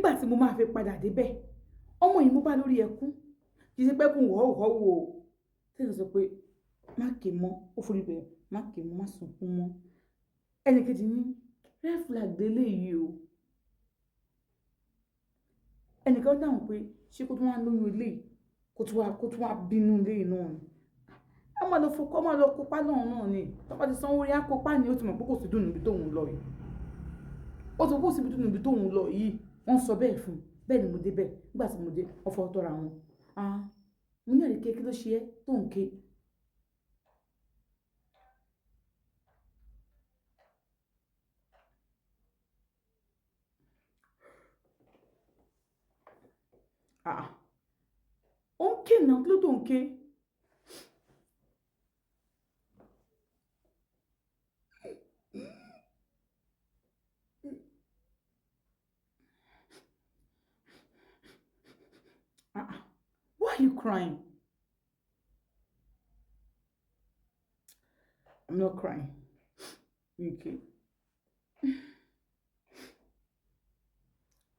Nígbà tí mo máa fi padà débẹ̀, ọmọ yìí mo bá lórí ẹkún. Kì í ṣe pé kún wọ́wọ́ o. Tí ẹ sọ pé má ké mọ́, ó forí bẹ̀rẹ̀, má ké mọ́, má sunkún mọ́. Ẹni kejì ní red flag délé yìí o. Ẹnìkan dáhùn pé ṣé kó tún wá lóyún ilé yìí, kó tún wá bínú ilé yìí náà ni. A máa lọ fọkọ́, a máa lọ kópa lọ́hùn náà ni. Tí wọ́n bá ti sanwó orí, á kópa ni. Ó ti mọ̀ pé kò sí dùn níbi tóun lọ yìí. Ó ti mọ̀ pé kò sí dùn níbi tóun lọ yìí. Wọ́n sọ bẹ́ẹ̀ fún un. Bẹ́ẹ̀ ni mo dé bẹ́ẹ̀. Nígbà tí mo dé, wọ́n fọwọ́ tọ́ra wọn. Ah, mo ní, "Àríkẹ́, kí ló ṣe ẹ́ tó ń ké?" Ah, ó ń ké náà, kí ló tó ń ké? Ah, why are you crying? I'm not crying. Okay.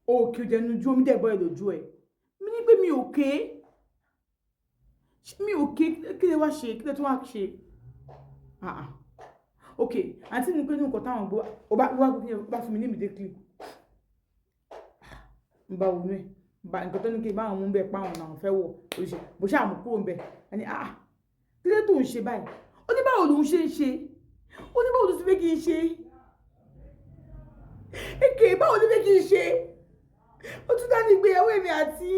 Òkè òjẹ̀nu ju omi dẹ̀ bọ́ ẹ lójú ẹ̀. Mi ní pé mi ò ké. Ṣé mi ò ké? Kí lè wá ṣe? Kí lè tún wá ṣe? Ah ah. Okay, àǹtí mi pé ní nǹkan táwọn gbọ́, ó bá wá ó bá fún mi ní immediately. N bá wọnú ẹ̀. Bá nǹkan tó ní kí n bá àwọn mú bẹ́ẹ̀ pa àwọn náà fẹ́ wọ̀. Ó ṣe, bó ṣe àmú kúrò ńbẹ̀. Ẹni, ah, kí ló tó ń ṣe báyìí? Ó ní báwo lòun ṣe ń ṣe? Ó ní báwo ló ti fẹ́ kí n ṣe? Èké, báwo ló fẹ́ kí n ṣe? Ó tún dá ní ìgbéyàwó èmi àti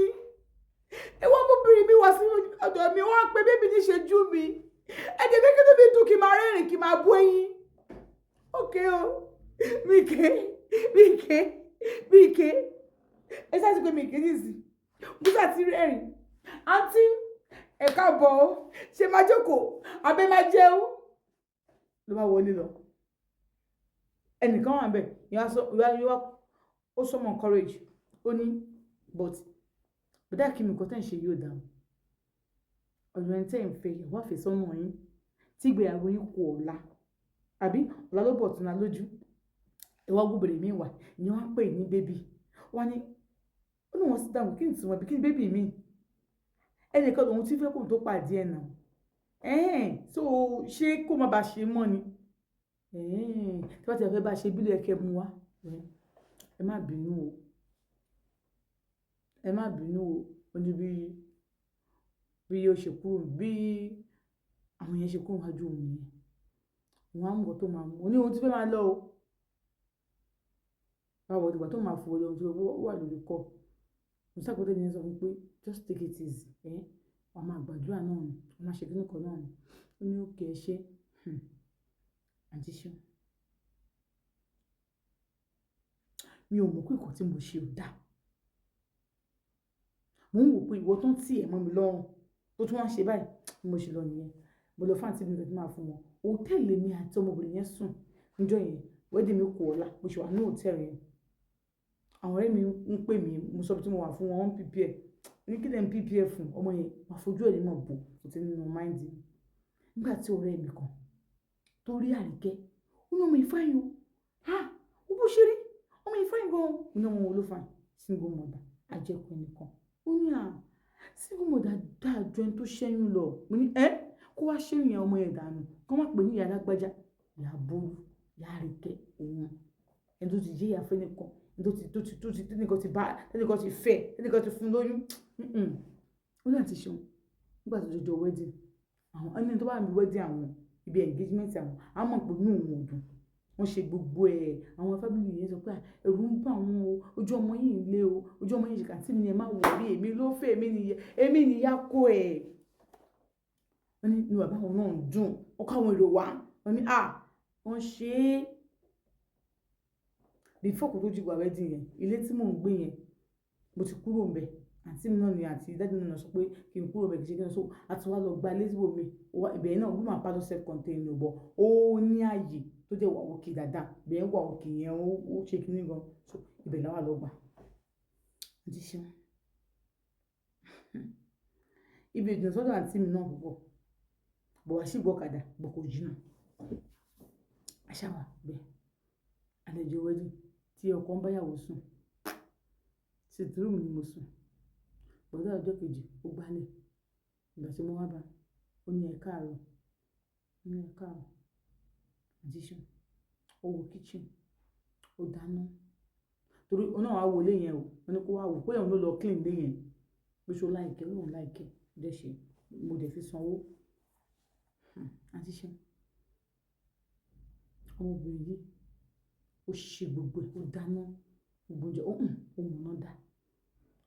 ẹwọ́n ọmọbìnrin mi wá sí ọ̀dọ̀ mi, wọ́n á pe baby ní ṣejú mi. Ẹ̀jẹ̀ fẹ́ kí ló mi dùn kí n máa rẹ́rìn kí n máa bú ẹyin. Okay o, mi ké, mi ké, mi ké. Ẹ ṣáà ti pé mi ké nísì. Mo ṣáà ti rẹ́rìn. Àǹtí, ẹ káàbọ̀ o. Ṣé máa jókòó? Àbẹ́ máa jẹun? Ló bá wọlé lọ. Ẹnìkan wà níbẹ̀, ìyá sọ, ìyá ó sọ mọ́ encourage. Ó ní, but bọ̀dá kí mi nǹkan tí ẹ̀ ń ṣe yóò dáa. Ọ̀dọ̀ ẹni tí ẹ̀ ń fẹ́, ìyàwó àfẹ́sọ́nà yín, tí ìgbéyàwó yín kù ọ̀la, àbí ọ̀la ló bọ̀ ọ̀túnla lójú. Ẹ wá gbé obìnrin mi wá, ìyẹn wọ́n ń pè ní baby. Wọ́n ní, ó ní wọ́n sì dáhùn, kí ni ìtumọ̀ bí, kí ni baby mi? Ẹnìkan lòun tí fẹ́ kóun tó pàdé ẹ̀ náà. Ẹ̀hẹn, so ṣé kó má ba ṣe mọ́ ni? Ẹ̀hẹn, tí wọ́n ti fẹ́ bá ṣe bí ló yẹ kí ẹ mú wá. Ẹ má bínú o. Ẹ má bínú o. Ó ní bí ó ṣe kúrò, bí àwọn yẹn ṣe kúrò níwájú òun nìyẹn. Òun á mú nǹkan tó máa mú. Ó ní òun tí fẹ́ máa lọ o. Báwo ìgbà tó máa fò wọlé ohun tí ó wà lórí call. Mo sá pé ẹni yẹn sọ fún pé just take it easy. Ẹ̀, wàá máa gbàdúrà náà ni. Wàá máa ṣe kíni kan náà ni. Ó ní okay, ẹ ṣé. Àǹtí Ṣeun. Mi ò mọ̀ pé nǹkan tí mo ṣe ò dáa. Mo ń wò pé ìwọ tó ń tì ẹ̀ mọ́ mi lọ́rùn, tó tún wá ṣe báyìí, bí mo ṣe lọ nìyẹn. Mo lọ fún àǹtí mi nǹkan tí màá fún wọn. Hòtẹ́ẹ̀lì mi àti ọmọbìnrin yẹn sùn níjọ́ yẹn. Wedding mi kù ọ̀la, mo sì wà ní hòtẹ́ẹ̀lì yẹn. Àwọn ọ̀rẹ́ mi ń pè mí, mo sọ ibi tí mo wà fún wọn, wọ́n ń prepare. Mo ní kí lẹ ń prepare fún? Ọmọ yẹn, máa fojú ẹ̀ ní mọ̀ bò, kò tí nínú mind mi. Nígbà tí ọ̀rẹ́ mi kan tó rí Àríkẹ́, ó ní ọmọ yìí fine o. Ah! Wo bó ṣe rí? Ọmọ yìí fine gan o. Mo ní ọmọ wo ló fine? Single mother, ajẹ́kù ẹnìkan. Ó ní à, single mother dáa ju ẹni tó ṣẹ́yún lọ. Mo ní ẹ́, kó wá ṣẹ́yún yẹn ọmọ yẹn dànù. Kó má pè ní ìyá alágbájá, ìyá Bólú, ìyá Àríkẹ́, òun. Ẹni tó ti jẹ́ ìyá fún ẹnìkan, ẹni tó ti, tẹ́nìkan ti bá, tẹ́nìkan ti fẹ́, tẹ́nìkan ti fún lóyún. Ó ní àǹtí Ṣeun, nígbà tó jọjọ wedding, àwọn ẹni tó bá wà níbi wedding àwọn, ibi engagement àwọn, a mọ̀ pé inú òun ò dùn. Wọ́n ṣe gbogbo ẹ̀. Àwọn family yẹn sọ pé ẹ̀rù ń bà wọ́n o. Ojú ọmọ yìí ń lé o. Ojú ọmọ yìí ṣe kà. Àǹtí mi ní ẹ má worry, èmi ló fẹ́, èmi ni, èmi ni ìyá kó ẹ̀. Wọ́n ní inú bàbá wọn náà ń dùn. Wọ́n kó àwọn èrò wá. Wọ́n ní à, wọ́n ṣe é. Before kó tó dìgbà wedding yẹn, ilé tí mò ń gbé yẹn, mo ti kúrò ńbẹ̀. Àǹtí mi náà ni àti daddy mi náà sọ pé kí n kúrò ńbẹ̀, kí n ṣe kí n so. A ti wá lọ gba ilé síbò mi. Ibẹ̀ náà room and parlour self contained o, but ó ní ààyè tó jẹ́ wà okay dáadáa. Ibẹ̀ yẹn wà okay yẹn, ó ṣe kíní gan. So ibẹ̀ la wà lọ gbà. Àǹtí Ṣeun. Ibi ò jìnnà sọ́dọ̀ àǹtí mi náà púpọ̀. But wá sí gbọ́kadà, but kò jìnnà. A ṣá wà bẹ́ẹ̀. Àlejò wedding tí ọkọ ń bá ìyàwó sùn. Sitting room ni mo sùn. Bọ̀dá ọjọ́ kejì, ó gbálẹ̀. Ìgbà tí mo wá bá, ó ní, "Ẹ káàárọ̀." Ó ní, "Ẹ káàárọ̀." Àǹtí Ṣeun, ó wọ kitchen, ó dáná. Torí ó náà wá wo ilé yẹn o. Wọ́n ní kó wá wò pé òun ló lọ clean ilé yẹn. Pé ṣé ó like ẹ́, ó lóun like ẹ́. Ó dẹ̀ ṣe, mo dẹ̀ fi sanwó. Àǹtí Ṣeun, ọmọbìnrin yìí, ó ṣe gbogbo ẹ̀, ó dáná, gbogbo oúnjẹ, ó hùn, ó mọ̀nà dá,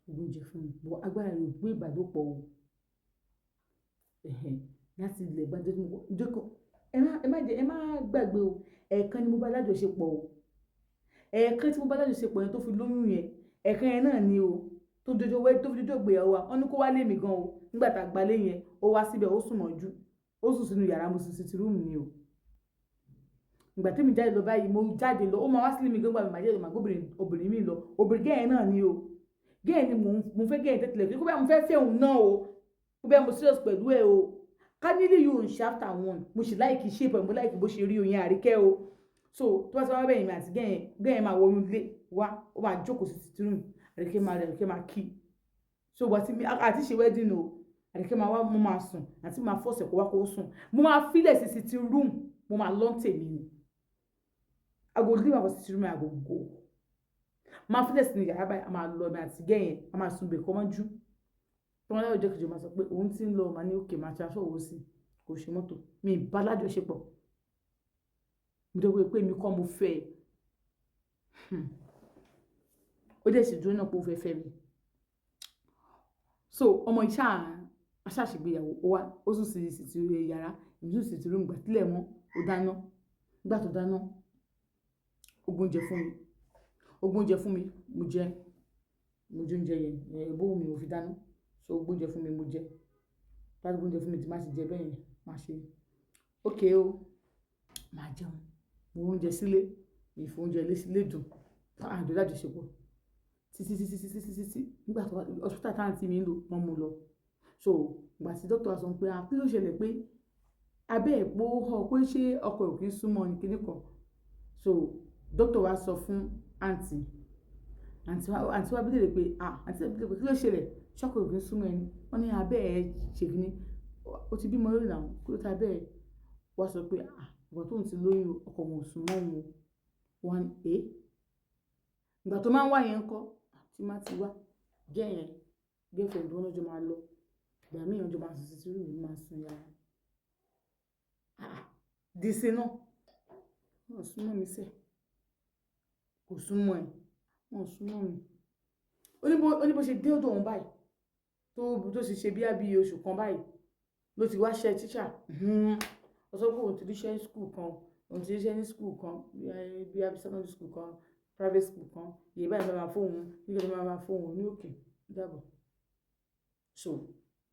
ó gbé oúnjẹ fún mi. But agbára rẹ̀ ò gbé ìbálòpọ̀ o. Ẹ̀hẹn, láti ilẹ̀ gbàdúrà tí mo kọ́, jókòó. Ẹ má jẹ, ẹ má gbàgbé o. Ẹ̀ẹ̀kan ni mo bá lájọṣepọ̀ o. Ẹ̀ẹ̀kan tí mo bá lájọṣepọ̀ yẹn tó fi lóyún yẹn, ẹ̀ẹ̀kan yẹn náà ni o. Tó dojú wẹ́, tó fi dojú ìgbéyàwó wa, wọ́n ní kó wá lé mi gan o. Nígbà tá a gba ilé yẹn, ó wá síbẹ̀, ó sùn mọ́jú. Ó sùn sínú yàrá, mo sùn sí sitting room ni o. Ìgbà tí èmi jáde lọ báyìí, mo jáde lọ, ó máa wá sílé mi gan, ìgbà mi máa jáde lọ, màá gbé obìnrin, obìnrin mi lọ. Obìnrin girl yẹn náà ni o. Girl yẹn ni mò ń fẹ́ girl yẹn tẹ́lẹ̀. Kí bóyá mo fẹ́ fẹ́ òun náà o. Bóyá mo serious pẹ̀lú ẹ o. Ká nílé yóò ń ṣe after one. Mo sì like shape ẹ̀, mo like bó ṣe rí oyin àríkẹ́ o. So tó bá ti wá bẹ́ẹ̀ yẹn, àti girl yẹn, girl yẹn máa wọ inú ilé wá, ó máa jókòó sí sitting room. Àríkẹ́ máa rí, Àríkẹ́ máa kí. So ìgbà tí mi, àti ṣe wedding o. Àríkẹ́ máa wá, mo máa sùn, àti máa force ẹ̀ kó wá kó sùn. Mo máa fílẹ̀ sí sitting room, mo máa lọ́ tèmi ni. I go leave am for sitting room, I go go. Máa fílẹ̀ sínú yàrá báyìí, a máa lọ èmi àti girl yẹn, a máa sùn bẹ̀ kọ́ mọ́jú. Tí wọ́n lọ́jọ́ kejì, ó máa sọ pé òun tí ń lọ, màá ní okay, máa transfer owó sí, kò ṣe mọ́tò. Mi ì bá lájọṣepọ̀. Mo jẹ́ pé èmi kọ́ mo fẹ́ ẹ. Ó dẹ̀ sì dúró náà pé ó fẹ́ fẹ́ mi. So ọmọ yìí ṣáà, a ṣáà ṣègbéyàwó, ó wá, ó sùn sí sitting yàrá, èmi sùn sí sitting room. Ìgbà tílẹ̀ mọ́, ó dáná. Nígbà tó dáná, ó gbé oúnjẹ fún mi. Ó gbé oúnjẹ fún mi, mo jẹ. Mo jẹ oúnjẹ yẹn, bó wù mí mo fi dáná. So ó gbé oúnjẹ fún mi, mo jẹ. Tó bá ti gbé oúnjẹ fún mi tí màá ti jẹ bẹ́ẹ̀ yẹn, màá ṣe okay o, màá jẹun. Mo mú oúnjẹ sílé, mi fi oúnjẹ lé sílé dùn. A jọ lájọṣepọ̀. Títí, títí, títí, títí, títí. Nígbà tó wá, hospital tí àǹtí mi ń lò, wọ́n mú lọ. So ìgbà tí doctor wá sọ pé, "À, kí ló ṣẹlẹ̀ pé abẹ́ ẹ̀ pé ó họ, pé ṣé ọkọ ẹ̀ ò kí ń súnmọ́ ni kíní kan?" So doctor wá sọ fún àǹtí. Àǹtí wa bi léèrè pé, "À," àǹtí wa bi léèrè pé, "Kí ló ṣẹlẹ̀? Ṣé ọkọ ẹ̀ ò kí ń súnmọ́ ẹ ni?" Wọ́n ní abẹ́ ẹ̀ ṣe kíní. Ó ti bímọ rí now, kí ló dé abẹ́ ẹ̀? Ó wá sọ pé, "À, ìgbà tó ń ti lóyún, ọkọ òun ò sún mọ́ òun o." Wọ́n ní, "É." Ìgbà tó máa ń wá yẹn ńkọ́? Tí máa ti wá, girl yẹn, girlfriend wọn lọ́jọ́ máa lọ. Ìgbà míì wọ́n jọ máa sùn sí sitting room, máa sùn yàrá. Ah, di ìsìn náà. Wọ́n ò sún mọ́ mi sẹ́. Kò sún mọ́ ẹ. Wọ́n ò sún mọ́ mi. Ó ní bó ṣe dé ọ̀dọ̀ òun báyìí, tó sì ṣe bí i oṣù kan báyìí, ló ti wá ṣe teacher. Ó sọ pé òun ti ríṣẹ́ ní school kan, òun ti ríṣẹ́ ní school kan, bí i secondary school kan, private school kan. Iye báyìí máa fún òun, nígbà tí máa fún òun ní okay, ó dàbọ̀. So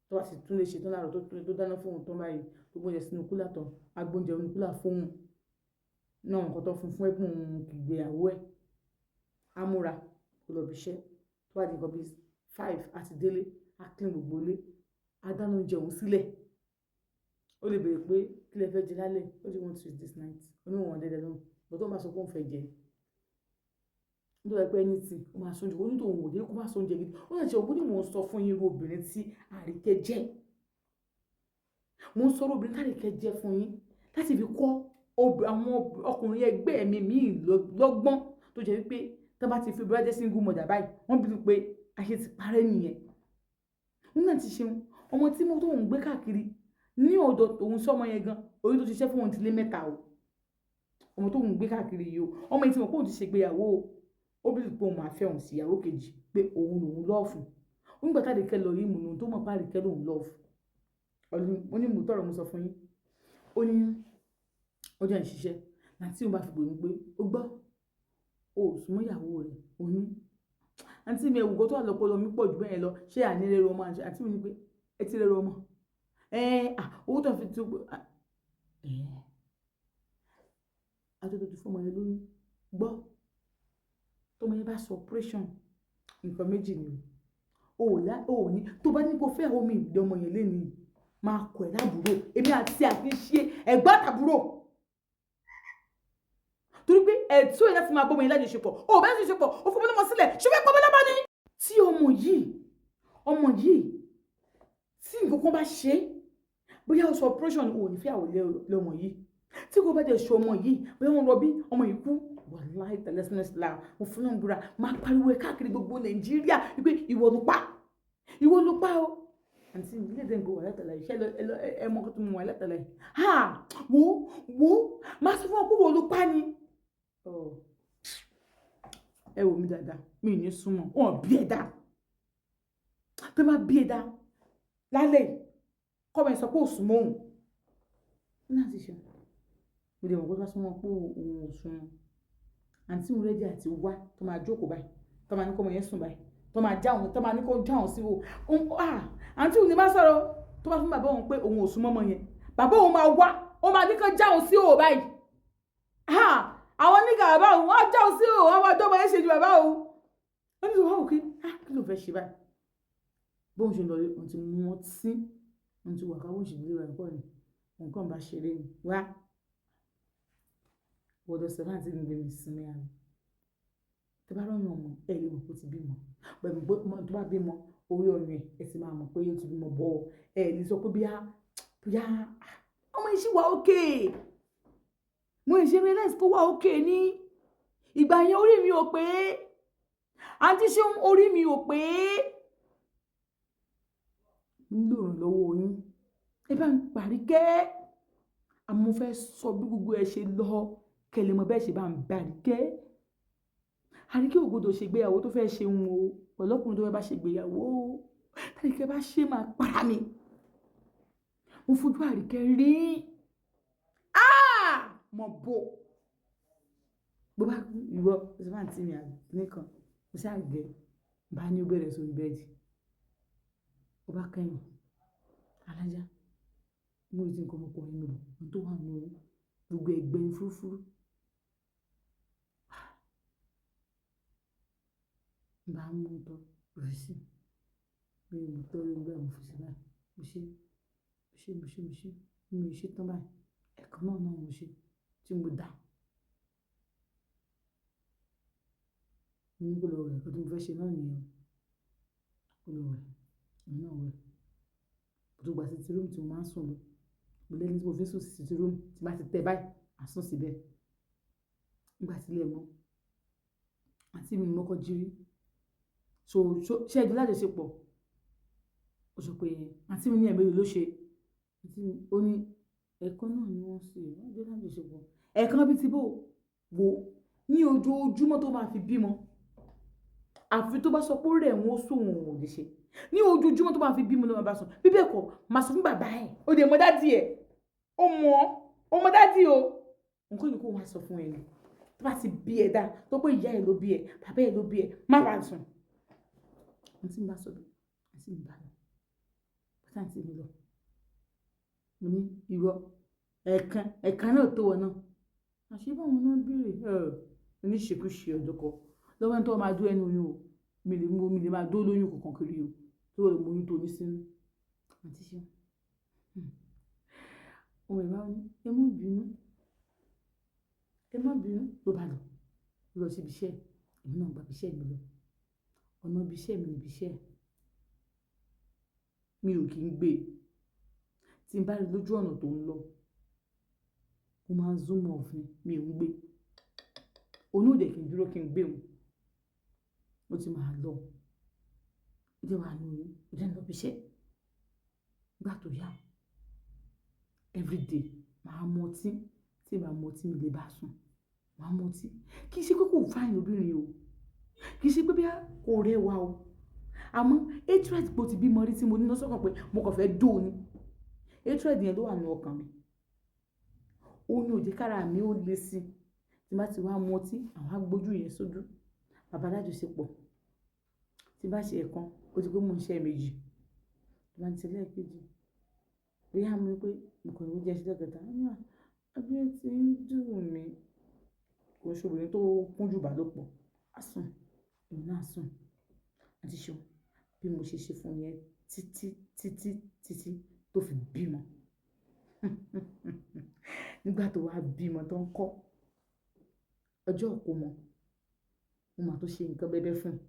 tó bá sì tún lè ṣe tán láàárọ̀ tó dáná fún òun tán báyìí, tó gbé oúnjẹ sínú cooler tán, á gbé oúnjẹ inú cooler fún òun. Náà nǹkan tó fún fún ẹ̀bùn ìgbéyàwó ẹ̀. Á múra, ó lọ ibi iṣẹ́. Tó bá di nǹkan bí 5, á ti délé, á clean gbogbo ilé, á dáná oúnjẹ òun sílẹ̀. Ó lè béèrè pé kí lẹ fẹ́ jẹ lálẹ́? What do you want to eat this night? Ó ní òun dẹ́dẹ́ lóhùn. But tó bá sọ pé òun fẹ́ jẹ, nítorí pé anything, ó máa sọ oúnjẹ. Ó ní tòun ò dé kó má sọ oúnjẹ gidi. Ó lè ṣe òun ní mò ń sọ fún yín irú obìnrin tí Àríkẹ́ jẹ́. Mò ń sọ irú obìnrin tí Àríkẹ́ jẹ́ fún yín láti fi kọ́ àwọn ọkùnrin ẹgbẹ́ mi míì lọ́gbọ́n tó jẹ́ wípé tí wọ́n bá ti fi obìnrin jẹ́ single mother báyìí, wọ́n believe pé ayé ti parẹ́ nìyẹn. Ó náà ti ṣeun. Ọmọ tí mo tó ń gbé káàkiri ní ọ̀dọ̀ tòun sí ọmọ yẹn gan, oyún tó ti ṣẹ́ fún òun ti lé mẹ́ta o. Ọmọ tó ń gbé káàkiri yìí o. Ọmọ yìí tí mo pé òun ti ṣe ìgbéyàwó o. Ó believe pé òun máa fẹ́ òun sí ìyàwó kejì, pé òun lòun love. Nígbà tí Àríkẹ́ lọ yìí, mò ń tó mọ̀ pé Àríkẹ́ lòun love. Ó ní mò tọrọ mo sọ fún yín. Ó ní ó jẹ́ ń ṣiṣẹ́. Àǹtí òun bá fi pè mí pé ó gbọ́, o ò súnmọ́ ìyàwó rẹ̀. Ó ní, "Àǹtí mi, ẹ̀wù kan tó wà lọ́pọ̀lọpọ̀ mi pọ̀ jù bẹ́ẹ̀ lọ. Ṣé àní rere ọmọ?" Àǹtí mi ní pé ẹ ti rere ọmọ. Ẹ̀, à, owó tó ń fi tó, ẹ̀, àti tó ti fún ọmọ yẹn lóyún. Gbọ́, tó ọmọ yẹn bá sọ operation, nǹkan méjì ni o. Ò lá, o ò ní, tó bá ní kó fẹ́ omi ìdí ọmọ yẹn lénìí, máa kọ ẹ̀ lábúrò. Èmi àti àti ṣe ẹ̀gbọ́n àtàbúrò. Torí pé ẹ̀tọ́ ẹ̀ láti máa bọ́ ọmọ yẹn lájọṣepọ̀. O ò bá lájọṣepọ̀, o fún ọmọ lọ́mọ sílẹ̀, ṣé o fẹ́ pọ́ ọmọ lọ́mọ ni? Tí Ọmọ yìí, tí nǹkan kan bá ṣe é, bóyá ó sọ operation, ò ní fẹ́ àwọn lọ́mọ yìí. Tí kò bá jẹ́ ṣe ọmọ yìí, bóyá wọ́n rọbí, ọmọ yìí kú, wàláì tẹ̀lẹ́sìn Islam, mo fún náà búra, máa pariwo ẹ̀ káàkiri gbogbo Nàìjíríà wípé ìwọ ló pa, ìwọ ló pa o. Àǹtí mi, ilé ìdẹ́gbẹ̀ wà látàlá iṣẹ́ ẹ mọ tó mú wà látàlá yìí. Ha, wo wo, máa sọ fún ọ pé wo ló pa ni. Ẹ wò mí dáadáa, mi ò ní súnmọ́ wọn. Bí ẹ dá tó bá bí ẹ dá lálẹ́ kọ́ mi sọ pé ò súnmọ́ òun láti ṣe. Mo lè mọ̀ pé bá súnmọ́ pé òun ò súnmọ́. Àǹtí mi ready àti wá, tó máa jókòó báyìí, tó máa ní kó ọmọ yẹn sùn báyìí, tó máa já òun, tó máa ní kó já òun sí wo. Àǹtí mi ní bá sọ̀rọ̀, tó bá fún bàbá òun pé òun ò súnmọ́ ọmọ yẹn, bàbá òun máa wá, ó máa ní kó já òun sí òun báyìí. Àwọn nígbà bàbá òun wọ́n já òun sí òun, àwọn ọjọ́ ọmọ yẹn ṣe ju bàbá òun. Wọ́n ní wọ́n wò pé kí ló fẹ́ ṣe báyìí? Bóun ṣe lọ rí, òun ti mú ọtí, òun ti wà ká, bóun ṣe délé rẹ̀ kọ́ ni òun kàn bá ṣeré ni wá. Wọ́n lọ sọ fún àǹtí mi pé mi sinmi àná. Tí bá rán ọmọ, ẹ lè mọ̀ pé ó ti bímọ. Pẹ̀lú pé tó bá bímọ, orí ọyàn ẹ̀, ẹ sì máa mọ̀ pé ó ti bímọ bọ́. Ẹ lè sọ pé bóyá, bóyá ọmọ yìí ṣì wà okay. Mo ṣe realize pé ó wà okay ní ìgbà yẹn, orí mi ò pé. Àǹtí ṣé orí mi ò pé. Mo nílò ìrànlọ́wọ́ yín. Ẹ bá ń parí kẹ́. Àmọ́ mo fẹ́ sọ bí gbogbo ẹ ṣe lọ, kẹ́ lè mọ bẹ́ẹ̀ ṣe bá ń bá Àríkẹ́. Àríkẹ́ ò gbọdọ̀ ṣe ìgbéyàwó tó fẹ́ ṣe òun o. Pẹ̀lú ọkùnrin tó fẹ́ bá ṣe ìgbéyàwó o. Tí Àríkẹ́ bá ṣe, máa para mi. Mo fojú Àríkẹ́ rí. Ah! Mo bò. Bó bá ìwọ, ó sọ fún àǹtí mi nìkan, mo ṣáà gẹ̀, bá ní ó bẹ̀rẹ̀ sórí bẹ́ẹ̀dì. Ó bá kẹ́yìn. Alájá. Mo ti nǹkan ọmọkùnrin mi bọ̀, ohun tó wà nínú oyún, gbogbo ẹgbẹ́ ń fúrufúru. Bá mú tọ́, fi sí. Bí mo tọ́ lórí bẹ́ẹ̀, mo fi sí báyìí. Mo ṣe, mo ṣe, mo ṣe, mo ṣe. Mo ṣe tán báyìí. Ẹ̀kan náà náà mo ṣe tí mo dà. Mo ní kó lọ wẹ̀, nǹkan tí mo fẹ́ ṣe náà nìyẹn. Kó lọ wẹ̀, èmi náà wẹ̀. Mo tún gba sitting room tí mo máa ń sùn lọ. Mo lẹ́ni tí mo fi ń sùn sí sitting room, tí bá ti tẹ́ báyìí, màá sùn síbẹ̀. Nígbà tí ilẹ̀ mọ́, àǹtí mi mọ́kọ́ jírí. So, ṣé ẹ jọ lájọṣepọ̀? Ó sọ pé àǹtí mi ní ẹ̀mélòó ló ṣe. Àǹtí mi, ó ní ẹ̀kan náà ni wọ́n ṣe, wọ́n jọ lájọṣepọ̀. Ẹ̀kan bí ti bó wo ní ojoojúmọ́ tó máa fi bímọ. Àfi tó bá sọ pé ó rẹ̀ wọ́n sùn, òun ò lè ṣe. Ní ojoojúmọ́ tó máa fi bímọ ló máa bá sùn. Bí bẹ́ẹ̀ kọ́, màá sọ fún bàbá ẹ̀. Ó dẹ̀ mọ daddy ẹ̀. Ó mọ̀, ó mọ daddy o. Nǹkan yìí kó wá sọ fún ẹ ni. Tó bá ti bí ẹ dá, tó pé ìyá ẹ ló bí ẹ, bàbá ẹ ló bí ẹ, má bá sùn. Àǹtí mi bá sọ bẹ́ẹ̀, àǹtí mi bá lọ. Bàtà àǹtí mi lọ. Mo ní ìwọ, ẹ̀kan, ẹ̀kan náà tó wọ náà. Àṣé báwọn náà béèrè. Oníṣekúṣe ọ̀dọ́kọ. Lọ́wọ́ ẹni tó máa dó ẹnu oyún o. Mi lè mú, mi lè máa dó lóyún kankan kiri o. Tó lè mú oyún tó ní sínú. Àǹtí ṣe. Ọmọ ìbá ní, ẹ má bínú. Ẹ má bínú. Ló bá lọ. Ó lọ sí ibi iṣẹ́. Èmi náà gba ibi iṣẹ́ mi lọ. Ọ̀nà ibi iṣẹ́ mi ni ibi iṣẹ́. Mi ò kí ń gbé. Tí n bá rí lójú ọ̀nà tó ń lọ, mo máa ń zoom off ni, mi ò ń gbé. Òun ò dẹ̀ kí n dúró kí n gbé òun. Ó ti máa lọ. Ó jẹ́ wà nínú oyún, ó jẹ́ ń lọ ibi iṣẹ́. Nígbà tó yá, everyday màá mu ọtí. Tí n bá mu ọtí, mi lè bá sùn. Màá mu ọtí. Kì í ṣe pé kò fine obìnrin o. Kì í ṣe pé bí kò rẹwà o. Àmọ́ hatred pé ó ti bímọ rí tí mo ní lọ́sọ̀kan pé mo kàn fẹ́ dó ni. Hatred yẹn ló wà nínú ọkàn mi. Ó ní ó jẹ́ kára mi ó le sí. Tí n bá ti wá mu ọtí, àwọn á gbójú yẹn sójú. Bàbá alájọṣepọ̀. Tí n bá ṣe ẹ̀kan, ó ti pé mò ń ṣe ẹ̀ẹ̀mejì. Tí n bá ti ṣe lẹ́ẹ̀kejì, bóyá mo rí pé mo kàn ní jẹ́ ṣe lẹ́ẹ̀kẹta. Ó ní à, abẹ́ tí ń dùn mí. Kò ṣe obìnrin tó kúnjú ìbálòpọ̀. A sùn, èmi náà sùn. Àǹtí ṣeun, bí mo ṣe ṣe fún yẹn títí, títí, títí tó fi bímọ. Nígbà tó wá bímọ tó ń kọ́, ọjọ́ ìkómọ, mo máa tó ṣe nǹkan bẹ́bẹ́ fún un.